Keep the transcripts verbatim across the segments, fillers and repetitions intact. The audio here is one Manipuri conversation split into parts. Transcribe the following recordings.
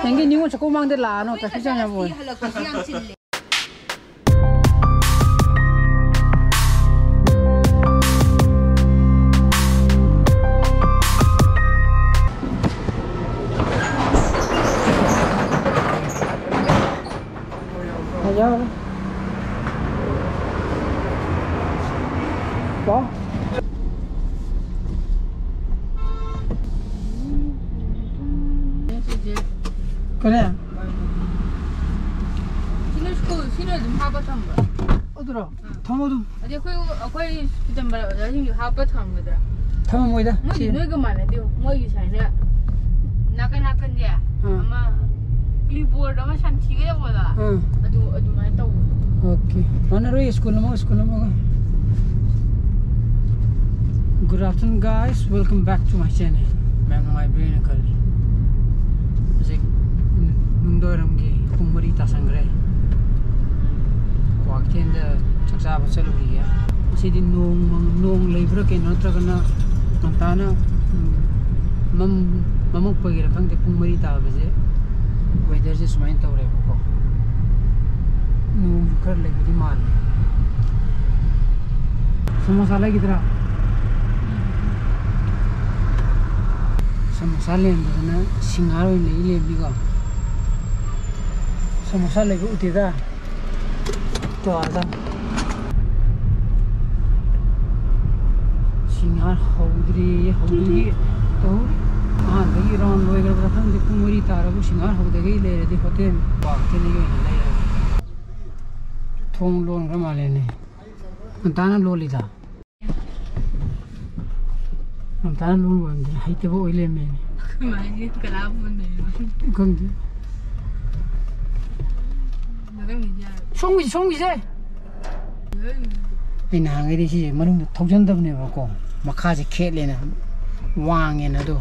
ꯅꯪꯒꯤ ꯅꯤꯉꯣꯜ ꯆꯥꯛꯀꯧ ꯃꯃꯥꯡꯗ ꯂꯥꯛꯑꯅꯣ, traffic jam ꯌꯥꯝ ꯑꯣꯏ꯫ ꯍꯜꯂꯛꯄꯁꯨ ꯌꯥꯝ ꯆꯤꯜꯂꯦ꯫ ꯌꯥꯎꯔꯦ꯫ ꯀꯣ? ꯀꯔꯤ? ꯁꯤꯅ ꯁ꯭ꯀꯨꯜ, ꯁꯤꯅ ꯑꯗꯨꯝ ꯍꯥꯞꯄ ꯊꯝꯕ꯭ꯔꯣ? ꯑꯗꯨꯔꯣ? ꯊꯝꯃꯣ ꯑꯗꯨꯝ꯫ ꯑꯗꯩ ꯑꯩꯈꯣꯏ, ꯑꯩꯈꯣꯏ ꯆꯤꯗꯝꯕꯔꯝ ꯑꯣꯖꯥꯁꯤꯡꯁꯨ ꯍꯥꯞꯄ ꯊꯝꯒꯗ꯭ꯔꯥ? ꯊꯝꯃꯝꯃꯣꯏꯗ꯫ ꯃꯣꯏꯗꯤ ꯁꯤ ꯅꯣꯏꯒ ꯃꯥꯟꯅꯗꯦ꯫ ꯃꯣꯏꯒꯤ ꯁꯨꯃꯥꯏꯅ ꯅꯥꯀꯟ ꯅꯥꯀꯟꯁꯦ ꯑꯥ꯫ ꯑꯃ clipboard ꯑꯃ ꯁꯟꯊꯤꯒ ꯌꯧꯕꯗꯣ ꯑꯥ꯫ ꯑꯗꯨ ꯑꯗꯨꯃꯥꯏꯅ ꯇꯧꯕ꯫ Okay꯫ ꯃꯥꯟꯅꯔꯣꯏ, ꯁ꯭ꯀꯨꯜ ꯑꯃꯒ ꯁ꯭ꯀꯨꯜ ꯑꯃꯒ꯫ Good afternoon, guys. Welcome back to my channel. ꯃꯌꯥꯝ ꯅꯨꯡꯉꯥꯏꯕꯤꯔꯦꯅ ꯈꯜꯂꯤ꯫ ꯍꯧꯖꯤꯛ ꯅꯨꯡꯗꯥꯡꯋꯥꯏꯔꯝꯒꯤ ꯄꯨꯡ ꯃꯔꯤ ꯇꯥꯁꯟꯈ꯭ꯔꯦ꯫ ꯀ꯭ꯋꯥꯀꯩꯊꯦꯜꯗ ꯆꯥꯛ ꯆꯥꯕ ꯆꯠꯂꯨꯈꯤꯒꯦ꯫ ꯉꯁꯤꯗꯤ ꯅꯣꯡ ꯃꯪ-, ꯅꯣꯡ ꯂꯩꯕ꯭ꯔꯥ ꯀꯩꯅꯣ, ꯅꯠꯇ꯭ꯔꯒꯅ ꯉꯟꯇꯥꯅ, ꯎꯝ, ꯃꯝ-, ꯃꯝꯃꯛꯄꯒꯤꯔ ꯈꯪꯗꯦ, ꯄꯨꯡ ꯃꯔꯤ ꯇꯥꯕꯁꯦ weatherꯁꯦ ꯁꯨꯃꯥꯏꯅ ꯇꯧꯔꯦꯕꯀꯣ꯫ ꯅꯣꯡꯁꯨ ꯈꯔ ꯂꯩꯕꯗꯤ ꯃꯥꯜꯂꯦ꯫ ꯁꯃꯣꯁꯥ ꯂꯩꯈꯤꯗ꯭ꯔꯥ? ꯁꯃꯣꯁꯥ ꯂꯩꯔꯝꯗꯗꯅ ꯁꯤꯡꯍꯥꯔ ꯑꯣꯏꯅ ꯂꯩ ꯂꯩꯔꯝꯃꯤꯀꯣ꯫ ꯁꯃꯣꯁꯥ ꯂꯩꯕ ꯎꯗꯦꯗ꯫ ꯇꯣ ꯑꯥꯗ꯫ ꯁꯤꯡꯍꯥꯔ ꯍꯧꯗ꯭ꯔꯤꯌꯦ, ꯍꯧꯗ꯭ꯔꯤ ꯇꯧꯔꯤ꯫ ꯑꯍꯥꯟꯕꯒꯤ round ꯂꯣꯏꯈ꯭ꯔꯕ꯭ꯔꯥ ꯈꯪꯗꯦ, ꯄꯨꯡ ꯃꯔꯤ ꯇꯥꯔꯕ ꯁꯤꯡꯍꯥꯔ ꯍꯧꯗ꯭ꯔꯤꯉꯩ ꯂꯩꯔꯗꯤ ꯍꯣꯇꯦꯜ ꯀ꯭ꯋꯥꯀꯩꯊꯦꯜꯗꯒꯤ ꯑꯣꯏꯅ ꯂꯩꯔꯒꯦ꯫ ꯊꯣꯡ ꯂꯣꯟꯈ꯭ꯔ ꯃꯥꯜꯂꯦꯅꯦ꯫ ꯉꯟꯇꯥꯅ ꯂꯣꯜꯂꯤꯗ꯫ ꯉꯟꯇꯥꯅ ꯂꯣꯟꯕ ꯑꯣꯏꯔꯝꯗ꯭ꯔꯦ, ꯍꯩꯇꯕ ꯑꯣꯏ ꯂꯩꯔꯝꯃꯦꯅꯦ꯫ ꯀꯃꯥꯏꯅ ꯀꯅꯥ ꯄꯨꯟꯗꯣꯏꯅꯣ? ꯈꯪꯗꯦ꯫ ꯃꯊꯪꯒꯤꯗꯤ ꯌꯥꯔꯣꯏ꯫ ꯁꯣꯝꯒꯤꯁꯦ, ꯁꯣꯝꯒꯤꯁꯦ꯫ ꯑꯩ ꯅꯍꯥꯟꯈꯩꯗꯤ ꯁꯤꯁꯦ ꯃꯅꯨꯡꯗ ꯊꯧꯖꯟꯗꯕꯅꯦꯕꯀꯣ, ꯃꯈꯥꯁꯦ ꯈꯦꯠꯂꯦꯅ, ꯋꯥꯡꯉꯦꯅ꯫ ꯑꯗꯣ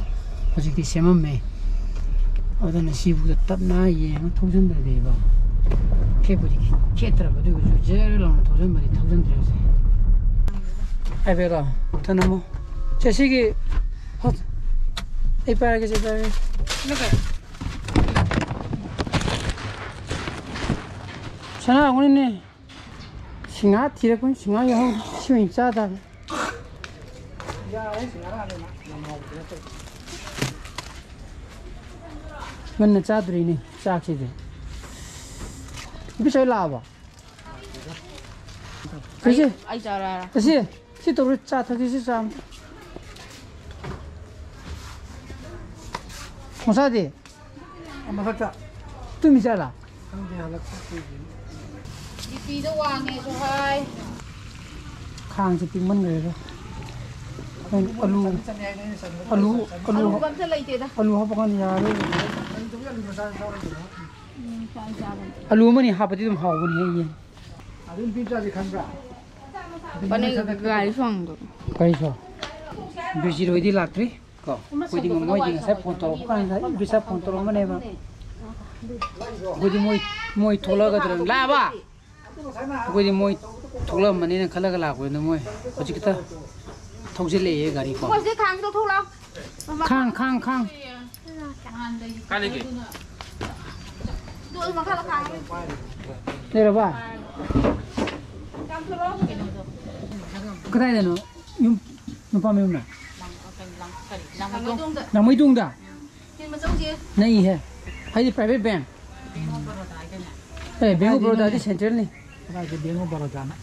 ꯍꯧꯖꯤꯛꯇꯤ ꯁꯦꯝꯃꯝꯃꯦ꯫ ꯑꯗꯨꯅ ꯁꯤꯕꯨꯗ ꯇꯞꯅ ꯌꯦꯡꯉ ꯊꯧꯖꯟꯗ꯭ꯔꯗꯤꯕ꯫ ꯈꯦꯠꯄꯨꯗꯤ ꯈꯦꯠꯇ꯭ꯔꯕ, ꯑꯗꯨ ꯑꯣꯏꯔꯁꯨ ꯖꯔ ꯂꯥꯎꯅ ꯊꯧꯖꯟꯕꯗꯤ ꯊꯧꯖꯟꯗ꯭ꯔꯦ ꯍꯧꯖꯤꯛ꯫ ꯍꯥꯏꯕꯦꯔꯣ, ꯊꯅꯝꯃꯣ꯫ ꯁꯦ, ꯁꯤꯒꯤ ꯍꯣ-, ꯑꯩ ꯄꯥꯏꯔꯒꯦ, ꯁꯤ ꯄꯥꯏꯔꯒꯦ꯫ ꯀꯅꯥꯒꯨꯝꯕꯅꯤꯅꯦ? ꯁꯤꯡꯍꯥ ꯊꯤꯔꯛꯄꯅꯤ, ꯁꯤꯡꯍꯥ ꯌꯥꯎꯍꯧꯗꯦ꯫ ꯁꯤ ꯑꯣꯏꯅ ꯆꯥ ꯇꯥꯔꯦ꯫ ꯉꯟꯅ ꯆꯥꯗ꯭ꯔꯤꯅꯦ ꯆꯥꯛꯁꯤꯗꯤ꯫ ꯅꯨꯄꯤ ꯁꯣꯏ ꯂꯥꯛꯑꯕꯣ? ꯆꯦꯆꯦ, ꯑꯩ ꯆꯥꯔꯦ꯫ ꯆꯦꯆꯦ, ꯁꯤ ꯇꯧꯔ ꯆꯥ ꯊꯛꯁꯤ, ꯁꯤ ꯆꯥ ꯑꯝꯇ꯫ ꯃꯁꯥꯗꯤ? ꯃꯊꯛꯇ꯫ ꯇꯨꯃꯤ ꯆꯠꯂ? ꯈꯪꯗꯦ, ꯍꯜꯂꯛꯄ ꯀꯨꯏꯗ꯭ꯔꯤꯅꯦ꯫ ꯕꯤꯄꯤꯗꯣ ꯋꯥꯡꯉꯦꯁꯨ ꯍꯥꯏ꯫ ꯈꯥꯡꯁꯦ ꯄꯤꯛꯃꯟꯈ꯭ꯔꯦꯗ꯫ ꯑꯩꯅ ꯑꯂꯨ, ꯑꯂꯨ, ꯑꯂꯨ, ꯑꯂꯨꯒ ꯑꯝꯇ ꯂꯩꯇꯦꯗ꯫ ꯑꯂꯨ ꯍꯥꯞꯄꯀꯥꯟꯗ ꯌꯥꯔꯔꯣꯏ꯫ ꯎꯝ, ꯆꯥꯏ ꯆꯥꯕꯅꯤ꯫ ꯑꯂꯨ ꯑꯃꯅꯤ ꯍꯥꯞꯄꯗꯤ ꯑꯗꯨꯝ ꯍꯥꯎꯕꯅꯤꯍꯦ, ꯌꯦꯟ꯫ ꯑꯗꯨ ꯅꯨꯄꯤ ꯃꯆꯥꯁꯦ ꯈꯪꯕ꯭ꯔꯥ? ꯄꯅꯦ ꯒꯥꯔꯤ ꯁꯣꯡꯗꯣ꯫ ꯀꯔꯤ ꯁꯣ? ꯕꯤꯖꯤꯔꯣꯏꯗꯤ ꯂꯥꯛꯇ꯭ꯔꯤ꯫ ꯀꯣ, ꯑꯩꯈꯣꯏꯗꯤ ꯃꯣꯏꯗꯤ ꯉꯁꯥꯏ ꯐꯣꯟ ꯇꯧꯔꯛꯄ ꯀꯥꯟꯗ ꯏꯕꯤꯆꯥ ꯐꯣꯟ ꯇꯧꯔꯛꯑꯝꯕꯅꯦꯕ꯫ ꯑꯩꯈꯣꯏꯗꯤ ꯃꯣꯏ, ꯃꯣꯏ ꯊꯣꯛꯂꯛꯑꯒꯗ꯭ꯔ ꯂꯥꯛꯑꯕ? ꯑꯩꯈꯣꯏꯗꯤ ꯃꯣꯏ ꯊꯣꯛꯂꯛꯑꯝꯕꯅꯤꯅ ꯈꯜꯂꯒ ꯂꯥꯛꯄꯅꯤꯅ ꯃꯣꯏ ꯍꯧꯖꯤꯛ ꯈꯤꯇ ꯊꯧꯖꯤꯜꯂꯛꯑꯦ ꯒꯥꯔꯤ ꯀꯣ꯫ ꯃꯣꯏꯁꯦ ꯈꯥꯡꯁꯤꯗ ꯊꯣꯛꯂꯛꯑꯣ꯫ ꯈꯥꯡ, ꯈꯥꯡ, ꯈꯥꯡ꯫ ꯀꯥꯏ ꯂꯩꯒꯦ? ꯑꯗꯨ ꯃꯈꯥꯗ ꯈꯥꯡ꯫ ꯂꯩꯔꯕ? ꯀꯗꯥꯏꯗꯅꯣ? ꯌꯨꯝ, ꯅꯨꯄꯥ ꯃꯌꯨꯝꯅ? ꯂꯥꯡꯃꯩꯗꯣꯡꯗ꯫ ꯅꯛꯏꯍꯦ꯫ ꯍꯥꯏꯗꯤ private bank꯫ A, Bank of Baroda D central ꯅꯤ꯫ ꯀꯗꯥꯏꯗ Bank of Baroda ꯅ?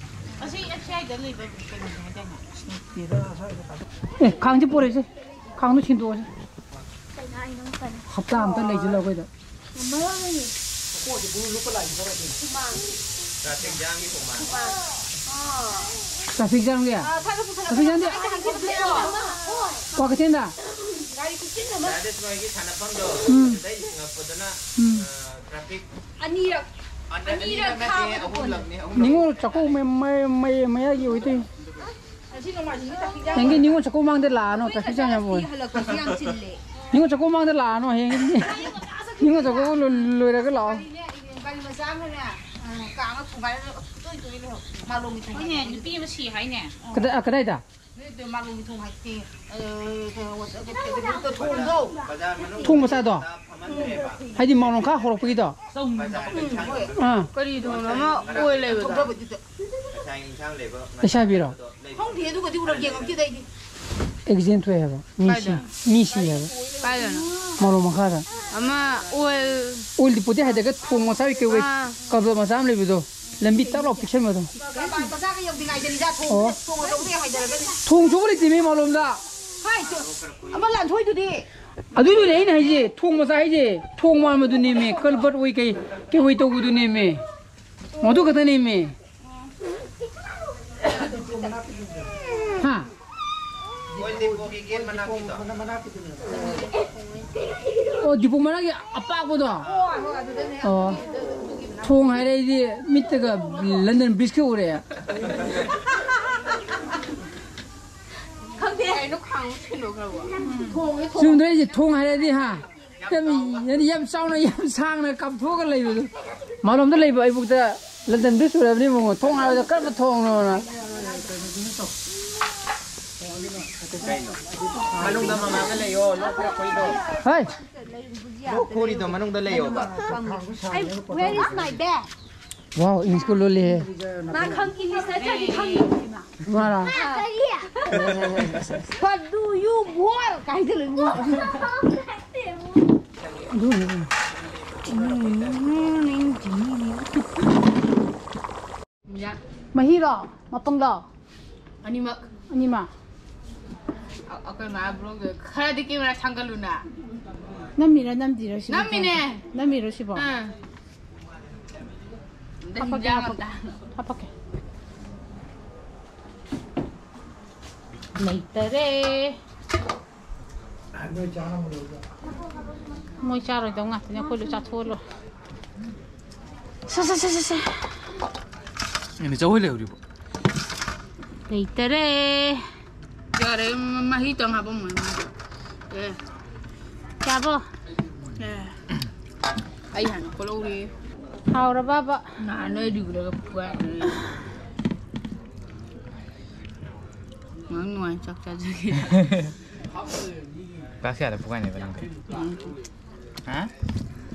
ꯑꯦ, ꯈꯥꯡꯁꯤ ꯄꯨꯔꯛꯏꯁꯦ꯫ ꯈꯥꯡꯗꯣ ꯁꯤꯟꯗꯣꯛꯑꯁꯤ꯫ ꯍꯞꯇꯥ ꯑꯝꯇ ꯂꯩꯁꯤꯜꯂꯣ ꯑꯩꯈꯣꯏꯗ꯫ Traffic jam ꯒꯤ ꯍꯨꯃꯥꯡ꯫ Traffic jam ꯒꯤ? ꯑꯥ, ꯊꯥꯡꯒꯠꯄꯨ ꯊꯥꯡꯒꯠꯄꯨ꯫ Traffic jam ꯗꯤ? ꯀ꯭ꯋꯥꯀꯩꯊꯦꯜꯗ? ꯒꯥꯔꯤ ꯈꯨꯆꯤꯟ ꯑꯃ꯫ ꯗꯥꯏꯔꯦꯛ ꯅꯣꯏꯒꯤ ꯁꯥꯟꯅꯐꯝꯗꯣ, ꯎꯝ꯫ ꯑꯗꯨꯗꯩ ꯆꯤꯡꯉꯛꯄꯗꯨꯅ, ꯎꯝ꯫ ꯑ, traffic ꯑꯅꯤꯔꯛ, ꯑꯅ-, ꯑꯅꯤꯔꯛ ꯑꯅꯤꯔꯛ ꯅꯠꯇꯦ, ꯊꯥꯕꯗꯣ ꯀꯣꯟꯅ꯫ ꯑꯍꯨꯝꯂꯛꯅꯤ, ꯑꯍꯨꯝꯂꯛ꯫ ꯅꯤꯉꯣꯜ ꯆꯥꯛꯀꯧꯕ ꯃꯌꯥ-, ꯃꯌꯥ-, ꯃꯌꯥ-, ꯃꯌꯥꯒꯤ ꯑꯣꯏꯗꯣꯏꯅꯤ꯫ ꯉꯁꯤ ꯅꯣꯡꯃꯥꯏꯖꯤꯡ ꯅꯠꯇ꯭ꯔꯥ? ꯍꯤꯡꯖꯥꯡ ꯌꯥꯝ ꯅꯪꯒꯤ ꯑꯣꯏ꯫ ꯅꯤꯉꯣꯜ ꯆꯥꯛꯀꯧꯕ ꯃꯃꯥꯡꯗ ꯂꯥꯛꯑꯅꯣ, traffic jam ꯌꯥꯝ ꯑꯣꯏ꯫ ꯍꯜꯂꯛꯄꯁꯤ ꯌꯥꯝ ꯆꯤꯜꯂꯦ꯫ ꯅꯤꯉꯣꯜ ꯆꯥꯛꯀꯧꯕ ꯃꯃꯥꯡꯗ ꯂꯥꯛꯑꯅꯣ, ꯍꯌꯦꯡ꯫ ꯅꯤꯉꯣꯜ ꯆꯥꯛꯀꯧꯕ ꯂꯣꯏ-, ꯂꯣꯏꯔꯒ ꯂꯥꯛꯑꯣ꯫ ꯒꯥꯔꯤꯅꯦ, ꯒꯥꯔꯤ ꯃꯆꯥ ꯑꯃꯅꯦ, ꯑ, ꯀꯥꯡꯒ ꯊꯣꯡꯒꯥꯏꯔꯒ ꯇꯣꯏ ꯇꯣꯏ ꯂꯩꯍꯧ-, ꯃꯥꯂꯣꯝꯒꯤ ꯊꯣꯡꯒꯥꯏ ꯍꯣꯏꯅꯦ, ꯅꯨꯄꯤ ꯑꯃ ꯁꯤ ꯍꯥꯏꯅꯦ꯫ ꯀꯗꯥꯏ-, ꯑ, ꯀꯗꯥꯏꯗ? ꯊꯣꯡ ꯃꯆꯥꯗꯣ? ꯍꯥꯏꯗꯤ ꯃꯥꯂꯣꯝ ꯈꯥ ꯍꯧꯔꯛꯄꯒꯤꯗꯣ? ꯑꯥ꯫ ꯀꯔꯤ ꯊꯣꯡꯅꯣ ꯑꯃ ꯑꯣꯏ ꯂꯩꯕꯗꯣ? ꯂꯩꯁꯥꯕꯤꯔꯣ? ꯈꯪꯗꯦ, ꯑꯗꯨꯒꯗꯤ ꯎꯔꯛ ꯌꯦꯡꯉꯛꯇꯦꯗ ꯑꯩꯗꯤ꯫ ꯑꯦꯛꯁꯤꯗꯦꯟ ꯊꯣꯛꯑꯦ ꯍꯥꯏꯕ꯫ ꯃꯤ ꯁꯤ꯫ ꯀꯥꯏꯗ? ꯃꯤ ꯁꯤ ꯍꯥꯏꯕ꯫ ꯀꯥꯏꯗꯅꯣ? ꯃꯥꯂꯣꯝ ꯃꯈꯥꯗ꯫ ꯑꯃ ꯑꯣꯏꯜ ꯑꯣꯏꯜ ꯗꯤꯄꯣꯗꯤ ꯍꯥꯏꯗꯔꯒ ꯊꯣꯡ ꯃꯆꯥ ꯑꯣꯏ ꯀꯩ ꯑꯣꯏ ꯑꯥ꯫ ꯀꯜꯚꯔ ꯃꯆꯥ ꯑꯃ ꯂꯩꯕꯗꯣ꯫ ꯂꯝꯕꯤ ꯇꯛ ꯂꯥꯎ ꯄꯤꯛꯁꯟꯕꯗꯣ꯫ ꯃꯆꯥꯒ ꯌꯧꯗ꯭ꯔꯤꯉꯩꯗꯅꯤꯗ ꯊꯣꯡ ꯑꯣ꯫ ꯊꯣꯡ ꯑꯆꯧꯕꯗ ꯍꯥꯏꯗꯔꯒꯅꯤ꯫ ꯊꯣꯡ ꯑꯆꯧꯕ ꯂꯩꯇꯦꯃꯤ ꯃꯥꯂꯣꯝꯗ꯫ ꯍꯥꯏ, ꯑꯃ ꯂꯥꯟꯊꯣꯏꯗꯨꯗꯤ꯫ ꯑꯗꯨꯗꯨꯅꯦ ꯑꯩꯅ ꯍꯥꯏꯁꯦ, ꯊꯣꯡ ꯃꯆꯥ ꯍꯥꯏꯁꯦ, ꯊꯣꯡ ꯃꯥꯟꯕꯗꯨꯅꯦꯃꯤ, ꯀꯜꯚꯔ ꯑꯣꯏ ꯀꯩ, ꯀꯩ ꯑꯣꯏ ꯇꯧꯕꯗꯨꯅꯦꯃꯤ꯫ ꯃꯗꯨ ꯈꯛꯇꯅꯦꯃꯤ꯫ ꯍꯥ? ꯑꯣꯏꯜ ꯗꯤꯄꯣꯒꯤ ꯒꯦꯠ ꯃꯅꯥꯛꯀꯤꯗꯣ꯫ ꯑꯣ, ꯗꯤꯄꯣ ꯃꯅꯥꯛꯀꯤ ꯑꯄꯥꯛꯄꯗꯣ? ꯑꯣ꯫ ꯊꯣꯡ ꯍꯥꯏꯔꯛꯏꯗꯤ ꯃꯤꯠꯇꯒ ꯂꯟꯗꯟ ꯕ꯭ꯔꯤꯖꯀ ꯎꯔꯦ꯫ ꯈꯪꯗꯦ꯫ ꯀꯩꯅꯣ ꯈꯥꯡ ꯁꯤꯟꯗꯣꯛꯈ꯭ꯔꯕꯣ? ꯆꯨꯝꯗ꯭ꯔꯣ ꯑꯩꯁꯦ? ꯊꯣꯡ ꯍꯥꯏꯔꯗꯤ ꯍꯥ? ꯌꯥꯝ, ꯌꯥꯝ ꯆꯥꯎꯅ, ꯌꯥꯝ ꯁꯥꯡꯅ ꯀꯥꯞꯊꯣꯛꯑꯒ ꯂꯩꯕꯗꯣ꯫ ꯃꯥꯂꯣꯝꯗ ꯂꯩꯕ ꯑꯩꯕꯨꯛꯇ ꯂꯟꯗꯟ ꯕ꯭ꯔꯤꯖ ꯎꯔꯕꯅꯤ ꯃꯉꯣ꯫ ꯊꯣꯡ ꯍꯥꯏꯕꯗ ꯀꯔꯝꯕ ꯊꯣꯡꯅꯣꯅ? ꯀꯩꯅꯣ? ꯃꯅꯨꯡꯗ ꯃꯃꯥꯒ ꯂꯩꯌꯣ, ꯂꯣꯛ ꯈꯨꯔꯛꯄꯩꯗꯣ꯫ ꯍꯩ! ꯂꯣꯛ ꯈꯨꯔꯤꯗꯣ ꯃꯅꯨꯡꯗ ꯂꯩꯌꯣꯕ꯫ Where is my bag? ꯋꯥꯎ, ꯏꯪꯂꯤꯁꯀ ꯂꯣꯜꯂꯤꯍꯦ꯫ ꯃꯥ ꯈꯪ-, ꯏꯪꯂꯤꯁ ꯅꯠꯇ꯭ꯔꯗꯤ ꯈꯪꯗꯕꯅꯤ ꯃꯥ꯫ ꯃꯥꯔꯣ? ꯀꯔꯤ? What do you want? ꯀꯥꯏꯗ ꯂꯩ? ꯑꯗꯨꯅꯦ꯫ ꯃꯍꯤꯔꯣ? ꯃꯄꯪꯂꯣ? ꯑꯅꯤꯃꯛ꯫ ꯑꯅꯤꯃꯛ? ꯑ-, ꯑꯩꯈꯣꯏ ꯃꯥ ꯕ꯭ꯂꯣꯛꯇ ꯈꯔꯗꯤ ꯀꯦꯃꯦꯔꯥ ꯊꯥꯡꯒꯠꯂꯨꯅ꯫ ꯅꯝꯃꯤꯔ ꯅꯝꯗꯤꯔ ꯁꯤꯕꯣ? ꯅꯝꯃꯤꯅꯦ꯫ ꯅꯝꯃꯤꯔꯣ ꯁꯤꯕꯣ? ꯑꯥ꯫ ꯑꯝꯇ ꯍꯥꯄꯛꯀꯦ, ꯍꯤꯟꯖꯥꯡ ꯍꯥꯄꯛꯀꯦ꯫ ꯑꯝꯇ꯫ ꯍꯥꯄꯛꯀꯦ꯫ ꯂꯩꯇꯔꯦ꯫ ꯃꯣꯏ ꯆꯥꯔꯣꯏꯗꯧ ꯉꯥꯛꯇꯅꯦ, ꯑꯩꯈꯣꯏ ꯂꯣꯏ ꯆꯥꯊꯣꯛꯑ ꯂꯣꯏꯔꯦ꯫ ꯁꯦ, ꯁꯦ, ꯁꯦ, ꯁꯦ, ꯁꯦ꯫ ꯑꯩꯅ ꯆꯧ ꯍꯣꯏ ꯂꯩꯍꯧꯔꯤꯕꯣ? ꯂꯩꯇꯔꯦ꯫ ꯌꯥꯔꯦ, ꯃ-, ꯃꯍꯤꯇꯪ ꯍꯥꯄꯝꯃꯣ꯫ ꯑꯦ꯫ ꯌꯥꯕꯣ? ꯑꯦ꯫ ꯑꯩ ꯍꯥꯟꯅ ꯀꯣꯠꯍꯧꯔꯤ꯫ ꯍꯥꯎꯔꯕꯕ? ꯅꯍꯥꯟ ꯅꯣꯏ ꯔꯤꯒꯨꯂꯔꯒ ꯐꯨꯒꯥꯏꯈ꯭ꯔꯦ꯫ ꯌꯥꯝ ꯅꯨꯡꯉꯥꯏ ꯆꯥꯛ ꯆꯥꯖꯒꯦ꯫ ꯀ꯭ꯂꯥꯁ ꯀꯌꯥꯗ ꯄꯨꯀꯥꯏꯅꯦꯕ ꯅꯪꯗꯤ? ꯎꯝ꯫ ꯍꯥ?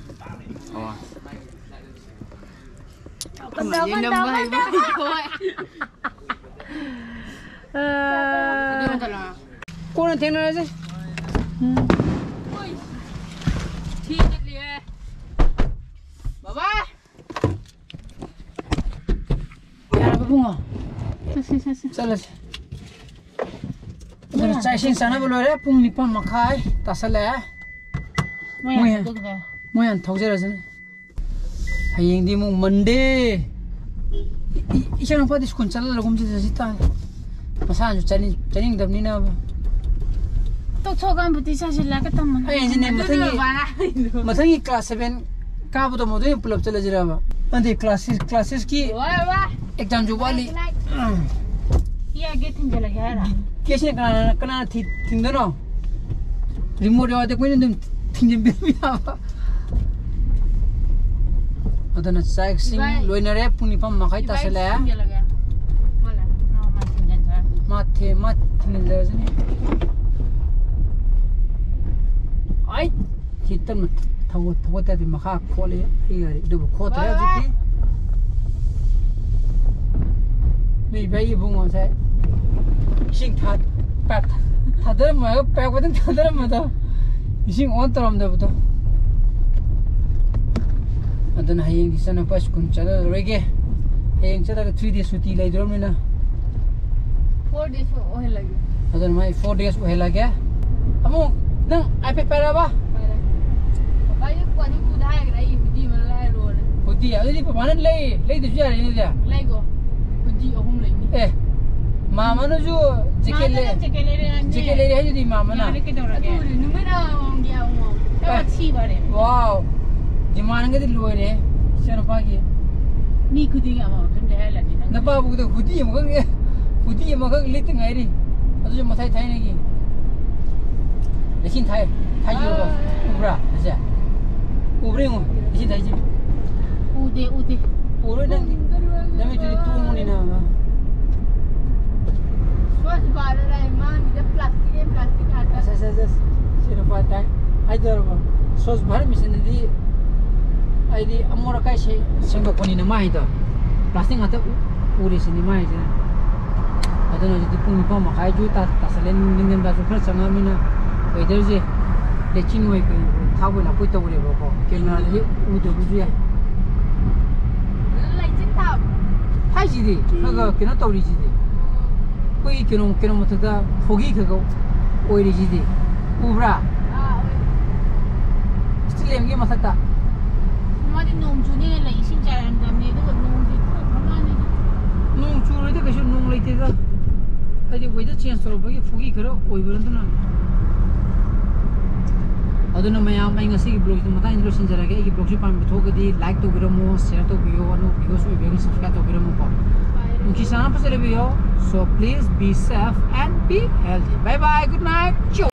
ꯑꯣ꯫ ꯀꯃꯥꯏꯅ ꯅꯝꯕ ꯍꯩꯕ? ꯍꯣꯏ꯫ ꯑꯗꯨ ꯅꯠꯇꯅ꯫ ꯀꯣꯟꯅ ꯊꯦꯡꯅꯔꯁꯤ꯫ ꯎꯝ꯫ ꯊꯤ ꯆꯠꯂꯤꯍꯦ꯫ ꯕꯕꯥ! ꯌꯥꯔꯕ ꯏꯕꯨꯡꯉꯣ? ꯆꯠꯁꯤ, ꯆꯠꯁꯤ꯫ ꯆꯠꯂꯁꯤ꯫ ꯑꯗꯨꯅ ꯆꯥꯛ ꯏꯁꯤꯡ ꯆꯥꯅꯕ ꯂꯣꯏꯔꯦ꯫ ꯄꯨꯡ ꯅꯤꯄꯥꯟ ꯃꯈꯥꯏ ꯇꯥꯁꯜꯂꯛꯑꯦ꯫ ꯃꯣꯏ ꯃꯣꯏ ꯍꯥꯟ-, ꯍꯥꯟ ꯊꯧꯖꯔꯁꯅꯤ꯫ ꯃꯣꯏ ꯍꯥꯟ ꯊꯧꯖꯔꯁꯅꯤ꯫ ꯍꯌꯦꯡꯗꯤ ꯑꯃꯨꯛ ꯃꯟꯗꯦ꯫ ꯏ-, ꯏ-, ꯏꯆꯥꯅꯨꯄꯥꯗꯤ ꯁ꯭ꯀꯨꯜ ꯆꯠꯂꯔꯒꯨꯝꯁꯤꯗ ꯁꯤ ꯇꯥꯔꯦ꯫ ꯃꯁꯥꯅꯁꯨ ꯆꯠꯅꯤꯡ-, ꯆꯠꯅꯤꯡꯗꯕꯅꯤꯅ꯫ ꯇꯣꯛꯊꯣꯛꯑꯀꯥꯟꯕꯨꯗꯤ ꯆꯥꯁꯤꯜꯂꯛꯑꯒ ꯊꯝꯃꯅꯤ꯫ ꯑꯩ ꯍꯥꯏꯁꯤꯅꯦ, ꯑꯗꯨꯅ ꯃꯊꯪꯒꯤ, ꯕꯥꯔꯥ ꯍꯥꯏꯗꯣ꯫ ꯃꯊꯪꯒꯤ class seven ꯀꯥꯕꯗꯣ ꯃꯗꯨ ꯑꯣꯏꯅ ꯄꯨꯂꯞ ꯆꯠꯂꯁꯤꯔꯕ? ꯅꯠꯇꯦ, class six, class six ꯀꯤ ꯋꯥ, ꯋꯥ꯫ Exam ꯁꯨ ꯋꯥꯠꯂꯤ꯫ ꯂꯥꯏ, ꯂꯥꯏ꯫ ꯎꯝ꯫ ꯁꯤ ꯑꯥ gate ꯊꯤꯡꯖꯤꯜꯂꯒꯦ ꯍꯥꯏꯔꯣ? Gate ꯁꯤꯅ ꯀꯅꯥꯅ, ꯀꯅꯥꯅ ꯊꯤ-, ꯊꯤꯡꯗꯣꯏꯅꯣ? Remote ꯌꯥꯎꯔꯗꯤ ꯑꯩꯈꯣꯏꯅ ꯑꯗꯨꯝ ꯊꯤꯡꯖꯤꯟꯕꯤꯔꯝꯕ ꯌꯥꯕ꯫ ꯑꯗꯨꯅ ꯆꯥꯛ ꯏꯁꯤꯡ ꯏꯕꯥꯏ꯫ ꯂꯣꯏꯅꯔꯦ, ꯄꯨꯡ ꯅꯤꯄꯥꯟ ꯃꯈꯥꯏ ꯏꯕꯥꯏ ꯇꯥꯁꯜꯂꯛꯑꯦ꯫ ꯊꯤꯡꯖꯤꯜꯂꯒꯦ꯫ ꯃꯥ ꯂꯥꯛꯑꯦ꯫ ꯃꯥ, ꯃꯥ ꯊꯤꯡꯖꯤꯟꯖꯔꯅꯤ꯫ ꯃꯥ ꯊꯦ-, ꯃꯥ ꯊꯤꯡꯖꯤꯟꯖꯔꯁꯅꯤ꯫ ꯑꯩ ꯁꯤ ꯇꯞꯅ ꯊꯧꯒꯠ-, ꯊꯧꯒꯠꯇ꯭ꯔꯗꯤ ꯃꯈꯥ ꯈꯣꯠꯂꯦ ꯑꯩ ꯒꯥꯔꯤ꯫ ꯑꯗꯨꯕꯨ ꯈꯣꯠꯇ꯭ꯔꯦ ꯍꯧꯖꯤꯛꯇꯤ꯫ ꯅꯣꯏ ꯏꯕꯥꯏ ꯏꯕꯨꯡꯉꯣꯁꯦ ꯏꯁꯤꯡ ꯊꯥ-, ꯄꯥꯏꯞ ꯊꯥ-, ꯊꯥꯗꯔꯝꯃꯒ ꯄꯥꯏꯞ ꯈꯛꯇꯪ ꯊꯥꯗꯔꯝꯕꯗꯣ, ꯏꯁꯤꯡ on ꯇꯧꯔꯝꯗꯕꯗꯣ꯫ ꯑꯗꯨꯅ ꯍꯌꯦꯡꯗꯤ ꯏꯆꯥꯅꯨꯄꯥ ꯁ꯭ꯀꯨꯜ ꯆꯠꯂꯔꯣꯏꯒꯦ꯫ ꯍꯌꯦꯡ ꯆꯠꯂꯒ three days ꯁꯨꯇꯤ ꯂꯩꯗꯣꯔꯕꯅꯤꯅ꯫ Four days ꯑꯣꯏꯍꯜꯂꯒꯦ꯫ ꯑꯗꯨꯅ ꯃꯥꯏ four days ꯑꯣꯏꯍꯜꯂꯒꯦ꯫ ꯑꯃꯨꯛ ꯅꯪ iPad ꯄꯥꯏꯔꯕ? ꯄꯥꯏꯔꯦ꯫ ꯄꯥꯄꯥꯒꯤ ꯋꯥꯔꯤ ꯄꯨꯗ ꯍꯥꯏꯈ꯭ꯔꯦ, ꯑꯩ ꯍꯨꯗꯤ ꯑꯃ ꯂꯩꯔꯣꯅ꯫ ꯍꯨꯗꯤ? ꯑꯗꯨꯗꯤ ꯄꯄꯥꯅ ꯂꯩ-, ꯂꯩꯗ꯭ꯔꯁꯨ ꯌꯥꯔꯦꯅꯦ ꯑꯗꯨꯗꯤ꯫ ꯂꯩꯒꯣ꯫ ꯍꯨꯗꯤ ꯑꯍꯨꯝ ꯂꯩꯅꯤ꯫ ꯑꯦ, ꯃꯥꯃꯅꯁꯨ jacket ꯃꯥꯃꯅ ꯂꯩ-, jacket ꯂꯩꯔꯦ ꯍꯥꯏꯕꯅꯦ꯫ Jacket ꯂꯩꯔꯦ ꯍꯥꯏꯗꯨꯗꯤ ꯃꯥꯃꯅ꯫ ꯌꯥꯔꯦ, ꯀꯩꯗꯧꯔꯒꯦ? ꯑꯗꯨ ꯅꯨꯃꯤꯠ ꯑꯃꯃꯝꯒꯤ ꯑꯃꯃꯝ꯫ ꯑꯦ꯫ ꯋꯥꯊꯤ ꯋꯥꯔꯦꯝ꯫ Wow꯫ Demand ꯒꯗꯤ ꯂꯣꯏꯔꯦ, ꯏꯆꯥꯅꯨꯄꯥꯒꯤ꯫ ꯃꯤ ꯈꯨꯗꯤꯡꯒꯤ ꯑꯃꯃꯝ ꯁꯨꯝ ꯂꯩꯍꯜꯂꯗꯤ ꯅꯪ꯫ ꯅꯄꯥꯕꯨꯗ ꯍꯨꯗꯤ ꯑꯃꯈꯛ, ꯍꯨꯗꯤ ꯑꯃꯈꯛ ꯂꯤꯠꯇ ꯉꯥꯏꯔꯤ꯫ ꯑꯗꯨꯁꯨ ꯃꯊꯥꯏ ꯊꯥꯏꯅꯒꯤ꯫ ꯂꯩꯆꯤꯟ ꯊꯥꯏ, ꯊꯥꯏ ꯎꯕ꯭ꯔꯥ? ꯎꯕ꯭ꯔꯥ? ꯑꯁꯦ? ꯎꯕ꯭ꯔꯥ ꯌꯦꯡꯉꯣ, ꯂꯩꯆꯤꯟ ꯊꯥꯏꯁꯦ꯫ ꯎꯗꯦ, ꯎꯗꯦ꯫ ꯎꯔꯣꯏ ꯅꯪꯗꯤ꯫ ꯅꯃꯤꯠꯇꯨꯗꯤ ꯇꯣꯡꯕꯅꯤꯅ꯫ ꯁ꯭ꯋꯥꯁ ꯚꯥꯔꯠ ꯍꯥꯏ ꯃꯥꯡꯒꯤꯗ ꯄ꯭ꯂꯥꯁꯇꯤꯛ ꯑꯦ ꯄ꯭ꯂꯥꯁꯇꯤꯛ ꯉꯥꯛꯇ꯫ ꯑꯁ, ꯑꯁ, ꯑꯁ, ꯑꯁ꯫ ꯁꯤ ꯅꯨꯄꯥ ꯇꯥꯏ꯫ ꯍꯥꯏꯗꯧꯔꯕ? ꯁ꯭ꯋꯥꯁ ꯚꯥꯔꯠ ꯃꯤꯁꯟꯗꯗꯤ ꯍꯥꯏꯗꯤ ꯑꯃꯣꯠ ꯑꯀꯥꯏ ꯁꯦꯡ-, ꯁꯦꯡꯗꯣꯛꯄꯅꯤꯅ ꯃꯥ ꯍꯥꯏꯗꯣ꯫ ꯄ꯭ꯂꯥꯁꯇꯤꯛ ꯉꯥꯛꯇ ꯎ-, ꯎꯔꯤꯁꯤꯅꯤ ꯃꯥ ꯍꯥꯏꯁꯤꯅ꯫ ꯑꯗꯨꯅ ꯍꯧꯖꯤꯛꯇꯤ ꯄꯨꯡ ꯅꯤꯄꯥꯟ ꯃꯈꯥꯏꯁꯨ ꯇꯥ-, ꯇꯥꯁꯜꯂꯦ꯫ ꯅꯤꯡꯊꯝꯊꯥꯁꯨ ꯈꯔ ꯆꯪꯉꯛꯑꯃꯤꯅ ꯋꯦꯗꯔꯁꯦ ꯂꯩꯆꯤꯟ ꯑꯣꯏ ꯀꯩ ꯑꯣꯏ ꯊꯥꯕꯣꯏ ꯂꯥꯛꯄꯣꯏ ꯇꯧꯔꯦꯕꯀꯣ꯫ ꯀꯦꯃꯦꯔꯥꯗꯗꯤ ꯎꯗꯕꯁꯨ ꯌꯥꯏ꯫ ꯂꯩꯆꯤꯟ ꯊꯥꯕ꯫ ꯍꯥꯏꯁꯤꯗꯤ ꯈꯔ ꯈꯔ ꯀꯩꯅꯣ ꯇꯧꯔꯤꯁꯤꯗꯤ꯫ ꯑꯩꯈꯣꯏꯒꯤ ꯀꯩꯅꯣ, ꯀꯩꯅꯣ ꯃꯊꯛꯇ foggy ꯈꯔ ꯈꯔ ꯑꯣꯏꯔꯤꯁꯤꯗꯤ꯫ ꯎꯕ꯭ꯔꯥ? ꯑꯥ, ꯑꯣꯏ꯫ ꯁ꯭ꯇꯤꯜ ꯂꯦꯝꯒꯤ ꯃꯊꯛꯇ꯫ ꯃꯥꯗꯤ ꯅꯣꯡ ꯆꯨꯅꯤꯅ ꯂꯩ ꯏꯁꯤꯡ ꯆꯥꯏꯔꯝꯗꯕꯅꯤ, ꯑꯗꯨꯒ ꯅꯣꯡꯗꯤ ꯇꯣꯛꯈ꯭ꯔ ꯃꯥꯜꯂꯦ꯫ ꯅꯣꯡ ꯆꯨꯔꯣꯏꯗ ꯀꯩꯁꯨ, ꯅꯣꯡ ꯂꯩꯇꯦꯗ꯫ ꯍꯥꯏꯗꯤ weather change ꯇꯧꯔꯛꯄꯒꯤ foggy ꯈꯔ ꯑꯣꯏꯕ ꯑꯗꯨꯅ꯫ ꯑꯗꯨꯅ ꯃꯌꯥꯝ, ꯑꯩ ꯉꯁꯤꯒꯤ vlogꯁꯤꯗ ꯃꯇꯥꯡꯁꯤꯗ ꯂꯣꯏꯁꯤꯟꯖꯔꯒꯦ꯫ ꯑꯩꯒꯤ vlogꯁꯤ ꯄꯥꯝꯕꯤꯕ ꯊꯣꯛꯑꯒꯗꯤ like ꯇꯧꯕꯤꯔꯝꯃꯣ, share ꯇꯧꯕꯤꯌꯣ, ꯑꯅꯧꯕ viewers ꯑꯣꯏꯕꯤꯔꯒꯗꯤ subscribe ꯇꯧꯕꯤꯔꯝꯃꯨꯀꯣ꯫ ꯅꯨꯡꯁꯤ ꯆꯥꯟꯅꯕ ꯐꯖꯔꯕꯤꯌꯣ꯫ So please be safe and be healthy. Bye bye, good night.